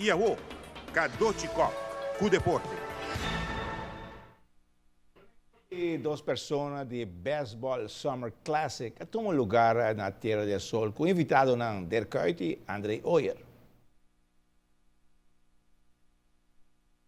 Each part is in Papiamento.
I awo, Cadochi Kock ku deporte. E dos persona di e Baseball Summer Classic a tuma lugar na Tierra del Sol ku invitadonan Dirk Kuyt i Andre Ooyer.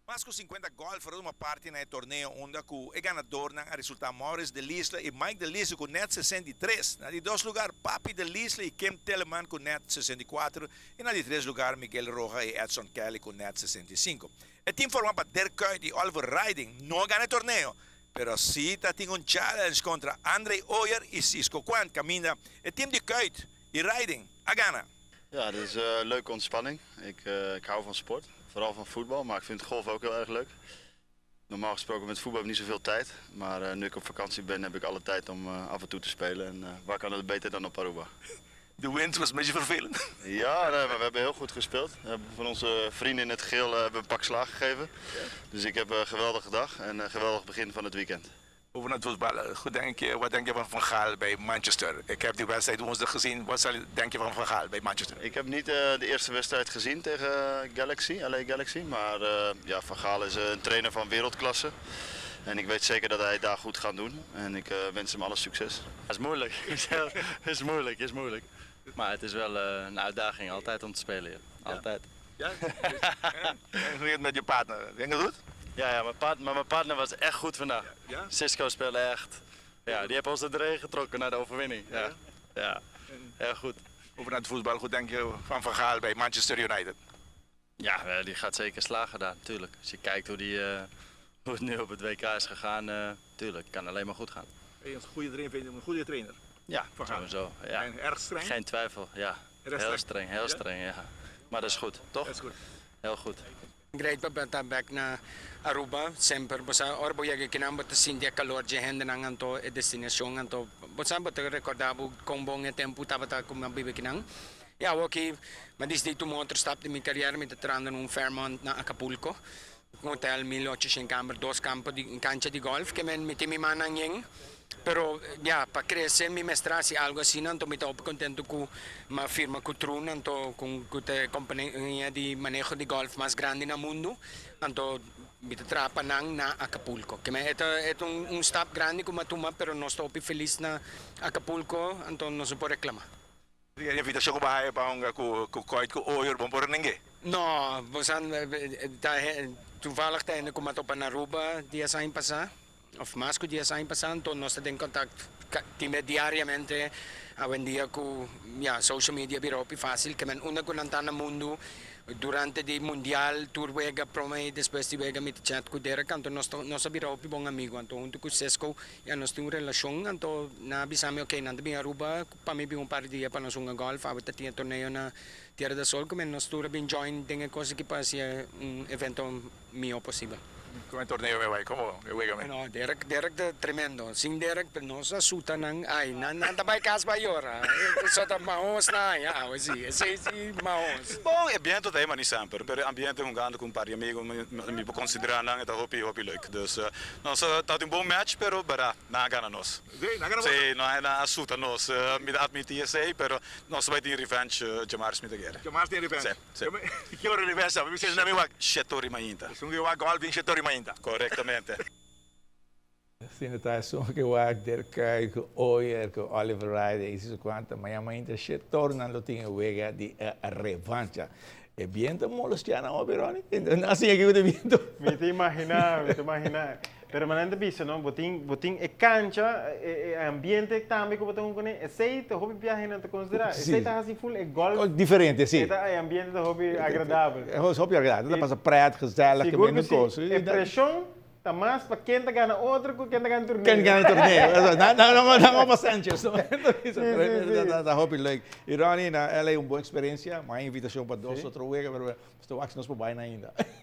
Mas ku 50 gòlfer a tuma parti na e torneo unda ku e ganadornan a resultá Maurice de Lisle i Mike de Lisle ku nèt 63, na di dos lugar Papi de Lisle i Kim Tilleman ku nèt 64 i na di tres lugar Miguel Roja i Edson Kelly ku nèt 65. E tim formá pa Dirk Kuyt i Oliver Riding no a gana e torneo, pero sí ta tin un challenge kontra Andre Ooyer i Cisco Quant kaminda e tim di Kuyt i Riding a gana. Ja, dit is een leuke ontspanning. Ik, ik hou van sport, vooral van voetbal, maar ik vind golf ook heel erg leuk. Normaal gesproken met voetbal heb ik niet zoveel tijd, maar uh, nu ik op vakantie ben heb ik alle tijd om uh, af en toe te spelen. En uh, waar kan het beter dan op Aruba? De wind was een beetje vervelend. Ja, nee, maar we hebben heel goed gespeeld. We hebben van onze vrienden in het geel hebben een pak slaag gegeven. Ja. Dus ik heb een geweldige dag en een geweldig begin van het weekend. Over het voetbal, goed denk je, wat denk je van Van Gaal bij Manchester? Ik heb die wedstrijd woensdag gezien. Wat zal, denk je van Van Gaal bij Manchester? Ik heb niet de eerste wedstrijd gezien tegen Galaxy, LA Galaxy. Maar ja, Van Gaal is een trainer van wereldklasse. En ik weet zeker dat hij het daar goed gaat doen. En ik wens hem alle succes. Het is moeilijk. Het is moeilijk, is moeilijk. Maar het is wel een uitdaging altijd om te spelen. Ja. Altijd. Ja? En hoe het met je partner? Denk je het goed? Ja, mijn partner, maar mijn partner was echt goed vandaag. Ja? Cisco speelde echt. Ja, die heeft ons de regen getrokken naar de overwinning. Ja, ja. Heel goed. Over naar het voetbal, goed denk je van Van Gaal bij Manchester United? Ja, die gaat zeker slagen daar, natuurlijk. Als je kijkt hoe, die, hoe het nu op het WK is gegaan, tuurlijk, kan alleen maar goed gaan. Een goede trainer, vind je een goede trainer? Ja, Van Gaal. sowieso. Ja. En erg streng? Geen twijfel, ja. Erg Heel streng. streng, heel Ja? streng, ja. Maar dat is goed, toch? Dat is goed. Heel goed. Great pa ta back na Aruba, semper bo sa ora bo yega akinan bo ta sinti e calor dje hendenan anto e destinacion anto bo sa bo ta recorda bo con bon e tempo tabata cu mi a biba akinan. Y awoki mi a dicidi tuma otro stap den mi carriera, mi ta trahando na un Fairmont na Acapulco, un hotel 1800 camber, dos campo di cancha di golf, ke men mi tin mi mannan yen. Pero ya, pa crece mi mester haci algo asina, anto mi ta hopi contento cu m'a firma cu Troon, anto cu ta e compania di maneho di golf mas grandi na mundo, anto mi ta traha pa nan na Acapulco. Ke men e ta e ta un stap grandi cu m'a tuma, pero nos ta hopi feliz na Acapulco, anto nos no por reclama. E invitacion cu bo a haya pa hunga cu Coit cu Oyer, bo no por neng'é? No, bo sa ta toevallig ta hende cu m'a topa na Aruba dies aña pasa, of mas cu dies aña pasa, anto nos ta den contact tin bes diariamente awendia cu ya social media bira hopi facil, ke men unda cu nan ta na mundo durante di mundial tur wega prome y despues di wega mi ta chat cu Derek, anto nos ta nos a bira hopi bon amigo, anto hunto cu Cisco ya nos tin un relacion, anto nan a bisa mi ok nan ta bin Aruba. Pa mi bin un par di dia pa nos hunga golf, awe ta tin e torneo na Tierra del Sol, ku mi nos tur a bin join den e kos aki pa hasi un evento mihó posibel. Kon e torneo mi bai? Komo e wega mi? No, Derek, Derek ta tremendo. Sin Derek nos a suta nan, ai, nan nan ta bai kas bai yora. Eso ta mahos nan haña awe si, esei si mahos. Bon, e biento ta e mani semper, pero e ambiente hungando ku un par di amigo mi por konsiderá nan e ta hopi hopi leuk. Dus nos ta tin un bon match, pero bèrdat nan a gana nos. Sí, no a asuta nos. Mi ta admití esei, pero nos ta bai tin revenge djamars mi ta kere. Djamars tin revenge? Sí, sí. Ki ora revenge ta? Mi bisa mi wak. Shetori mainta. Esun ke wak gòl bin shetori mainta. Korektamente. Asina ta esun ke wak Dirk Kuyt ku Ooijer ku Oliver Ryder i si kuanta. Mañan mainta shetor nan lo tin e wega di e revancha. E biento molestia nan hopi Ronnie. Nan a siña kiko ta e biento. Mi ta imaginá, mi ta imaginá. Pero manera ta bisa no, bo tin bo tin e cancha, e e ambiente tambe cu bo ta hunga cune, esey ta hopi biahe nan ta considera, esey ta haci full e golf. Diferente, si. E ta e ambiente ta hopi agradabel. E hopi agradabel, ta pasa pret, gezellig, Sigur cu si, e presion ta mas pa ken ta gana otro cu ken ta gana torneo. Ken gana torneo, nan nan no pa Sanchez no. Si, si, si. Ta hopi leuk. Y Ronnie, na LA un bon experiencia, mas invitacion pa dos otro wega, pero nos ta wak si nos por bai na ainda.